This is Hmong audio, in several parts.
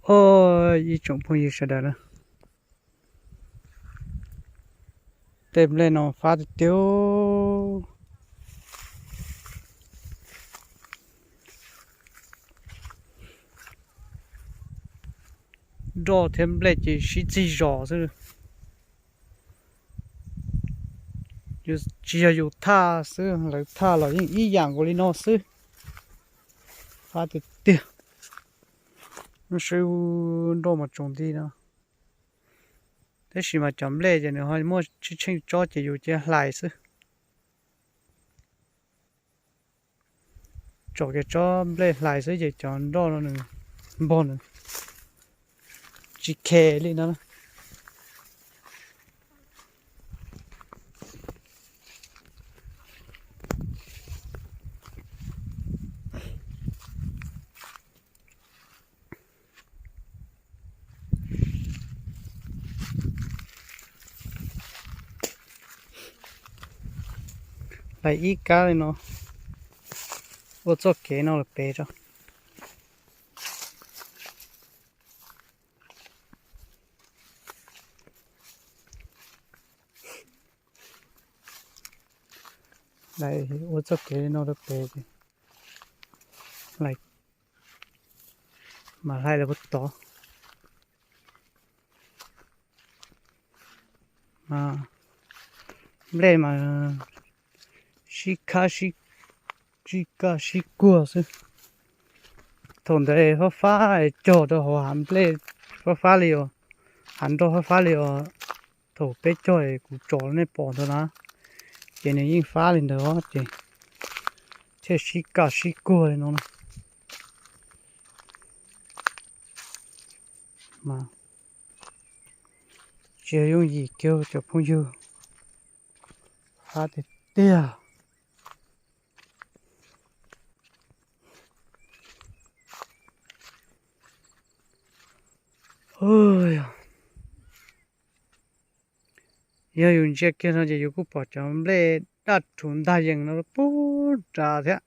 Oj, ib tsoom phooj ywg sawv daws na, tej nplej no fab tiag tiag. Nroj thiab nplej ces sib txig zos xwb. Tsis yog yus thaj xwb, lawv thaj los yeej ib yam nkaus li no xwb. Fab tiag tiag. Sib nroj mas tsaus nti no. Tab sis mas cov nplej ces nws ho muaj tsheej tsob ces yus cia hlais xwb. Tsom kiag tsob nplej hlais xwb ces cov nroj no nws npog nws tsis khe li no. Hlais ib kab li no, ua txoj kev no lawm pem tso. Ua txoj kev li no rau pem, mas hlais lawm puag tod. Nplej mas sib khab, sib kaj sib kuag xwb. Thaum ntawd fab fab cog rau hauv hav nplej, fab fab li os, hav nroj fab fab li os. Thaum peb cog kuv tsom nej pom ntawd na, ces nws yeej fab li ntawd ces thiaj sib kaj sib kuag li no. Tsis yooj yim kiag cov phooj ywg, fab tiag tiag. Yog yus ntsia kiag no ces yus kuj pom cov nplej daj rhuv ntag yees no puag nrad thiab,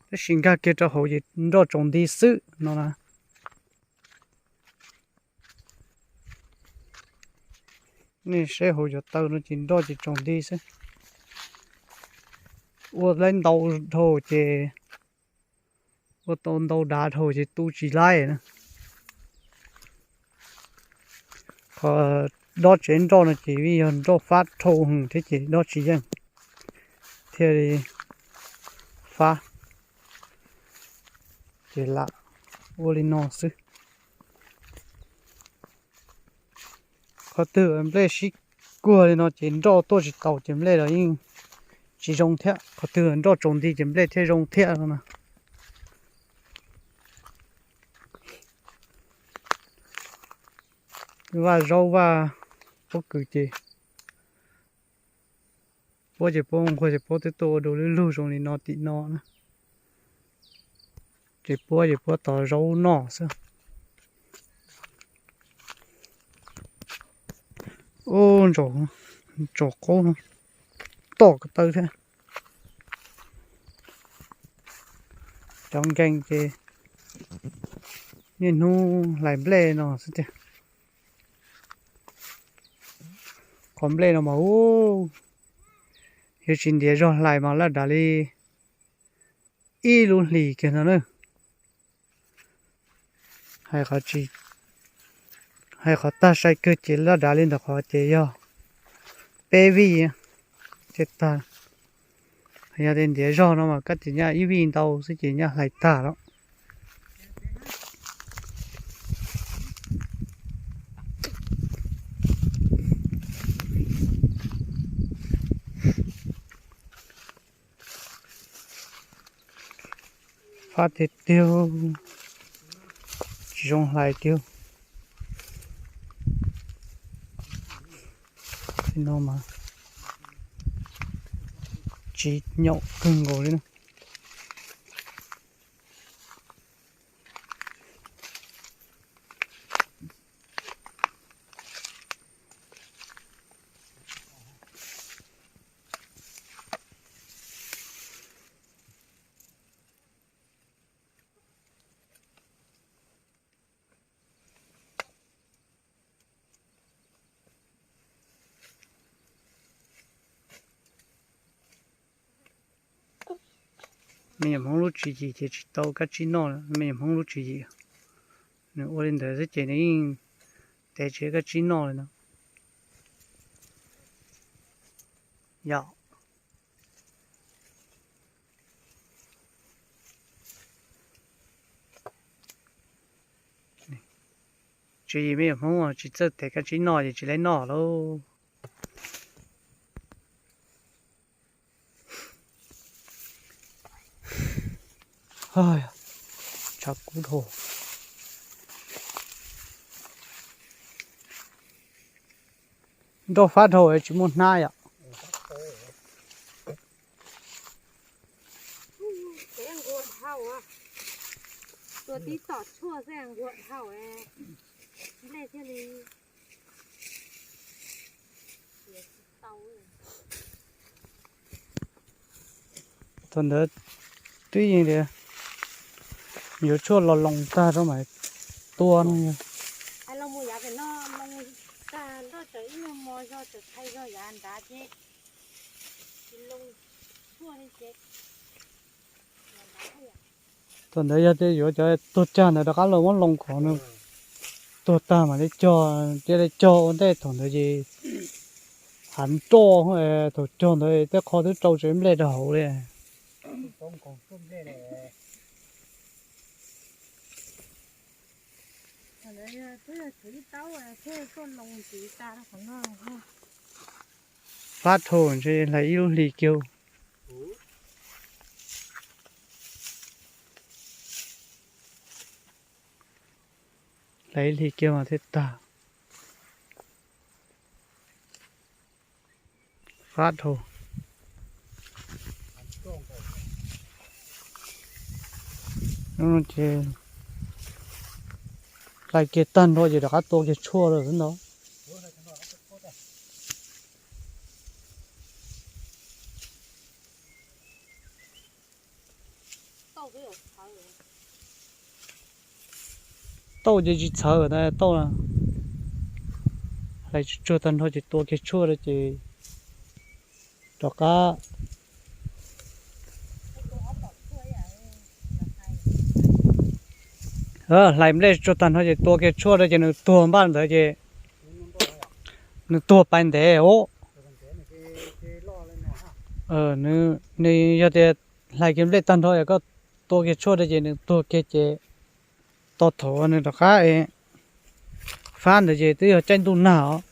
tab sis nkag kiag rau hauv ces nroj tsaus nti xwb no na. Nej saib hauv cov taw no ces nroj ces tsaus nti xwb. Ua tau ntau dhau ces, ua tau ntau dav dhau ces tu tsis laib na. Qhov dob tsev nroj no ces vim yog nroj fab dhau heev thiab ces dob tsis yeej thiaj li fab. Ces lam ua li no xwb. Qhov twg nplej sib kuag li no ces nroj tuaj tsis taus ces nplej los yeej tsis zoo thiab. Qhov twg nroj tsaus nti ces nplej thiaj zoo thiab no na. Vaj zaub vaj pob kws ces puab ces puab nquag ces puab twb tuaj ua dua lug lug zoo li no tim no na. Ces puab ces puab tos zaub noj xwb. Ub, ntsaum qaub tom ko taw thiab. Cov nkees ces niaj hnub hlais nplej no xwb tiag. Qhov nplej no mas ub, yog tsis ntiav zog hlais mas laj dav li ib lub hlis kiag no na. Hais qhov tag sai kawg ces laj dav li ntawm qhov ces yog peb vij thiaj tag. Yog tias ntiav zog no mas koj tias nyaj ib vij ntau xwb ces nyaj hlais tag lawm. Fab tiag tiag, tsis zoo hlais tiag. Tsis nyaum kawg nkaus li na. Me nyuam Hmoob lub tswv yim ces tsis tau kab tsib noj, me nyuam Hmoob lub tswv yim. Nws ua li ntawd xwb ces nws yeej tev tsis kab tsib noj li no. Yog tswv yim me nyuam Hmoob tsis txawj tev kab tsib noj ces tsis laib noj lauj. Tshav kub dhau. Nroj fab dhau tsis muaj hnab yom. Tua tib tom tshuaj xwb nquag dhau, nplej thiaj li tau. Thaum ntawd twb yeej tias yuav tshuaj los loos tag rau mam tua no. Los mus yav pem no, tag nrho tseem ib nyuag mo zog, tseem thaiv zog yav nrad ces tsis loos tshuaj li ces. Thaum ntawd yog tias yuav cov tuag cag ntawd rov qab los muab loo khov nws tuag tag mam li cog, cia li cog ua ntej thaum ntawd ces hav nroj, thaum cog ntawd tej qho twb rau tsev nplej rau hauv li. Fab dhau ntshe hlais ib lub hlis kiag. Hlais ib hlis kiag mas thiaj tag. Fab dhau. Ces hlais kiag tag nrho ces rov qab tua kiag tshuaj lawm xwb ntag. Tauj ces tsis txhawv, tauj hlais tsuag tag nrho ces tua kiag tshuaj rau ces rov qab. Hlais nplej tsuag tag nrho ces tua kiag tshuaj rau ces nws tuag npaj ntawd ces nws tuag pais ntev os. Nws yog tias hlais kiag nplej tag nrho es koj tua kiag tshuaj rau ces nws tuag kiag ces tau thaum nws rov qab fab ntawd ces twb yog caij ntuj nag os.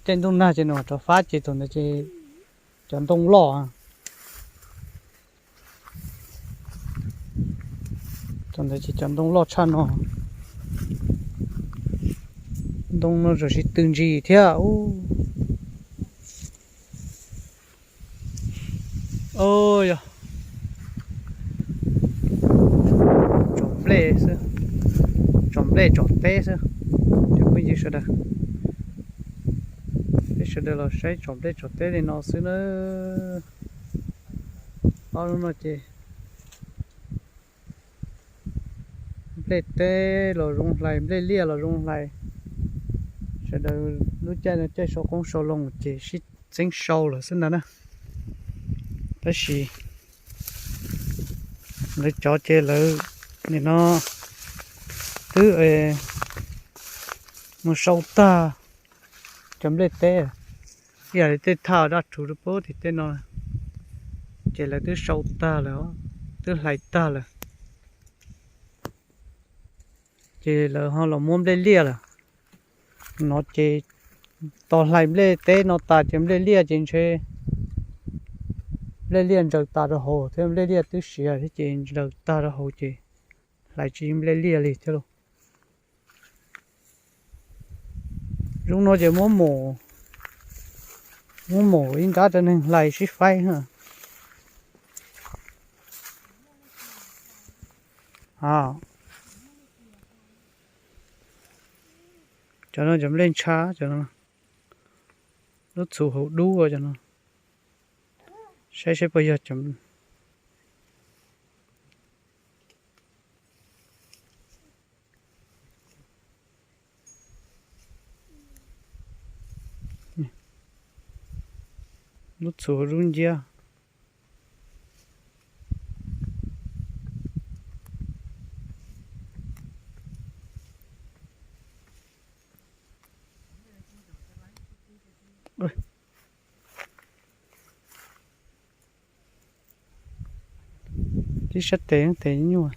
Caij ntuj nag ces nws rov fab ces thaum ntawd ces cov ntoo loj. Thaum ntawd ces cov ntoo loj tshaj no. Ntoo no tsuas siv tw ntsis thiab. Yog tsom nplej xwb, tsom nplej tsom teb xwb. Cov phooj ywg sawv daws, peb sawv daws los saib tsom nplej tsom teb li no xwb na. Ob lub no ces nplej teb los zoo hlais, nplej liaj los zoo hlais. Sawv daws lub caij no caij sau qoob sau loo ces sib txeeb sau lawm xwb ntag na. Tab sis lawv cov ces lawv nim no twb mus sau tag cov nplej teb, ib yam li tej thaj daj rhuv rau pem tim tej no, ces lawv twb sau tag lawm, twb hlais tag lawm. Ces lawv ho los muab nplej liaj lawm. No ces tos hlais nplej teb no tas ces nplej liaj ces ntshe nplej liaj ntsaws tas rau hauv thiab, nplej liaj twb siav thiab ces ntsaws tag rau hauv ces hlais tsis nplej liaj li thiab lauj. Zoo no ces muab mus, muab mus ib nrab rau neeg hlais sib faib. Cov no cov nplej ntsha, cov no lub txhuv hauv dub cov no. Saib saib puas yog cov lub txhuv hauv dub nciab. Tib sab tes tes nyuaj.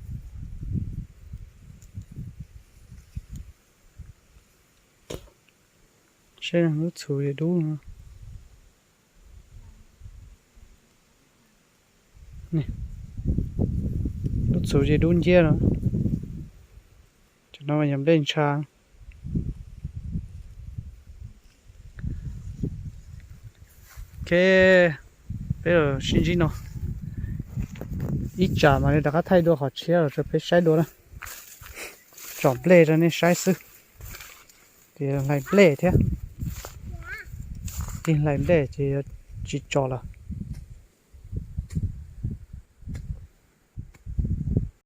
Saib lub txhuv dub. Lub txhuv ces dub nciab no. Cov no yog nplej ntsha. Ok, peb los sib ntsib no. Ib tsam mas li rov qab thaij dua qhov tshiab los rau peb saib dua na. Tsom nplej rau nej saib xwb. Ces hlais nplej thiab. Tig hlais nplej ces yuav tsis tso lawm.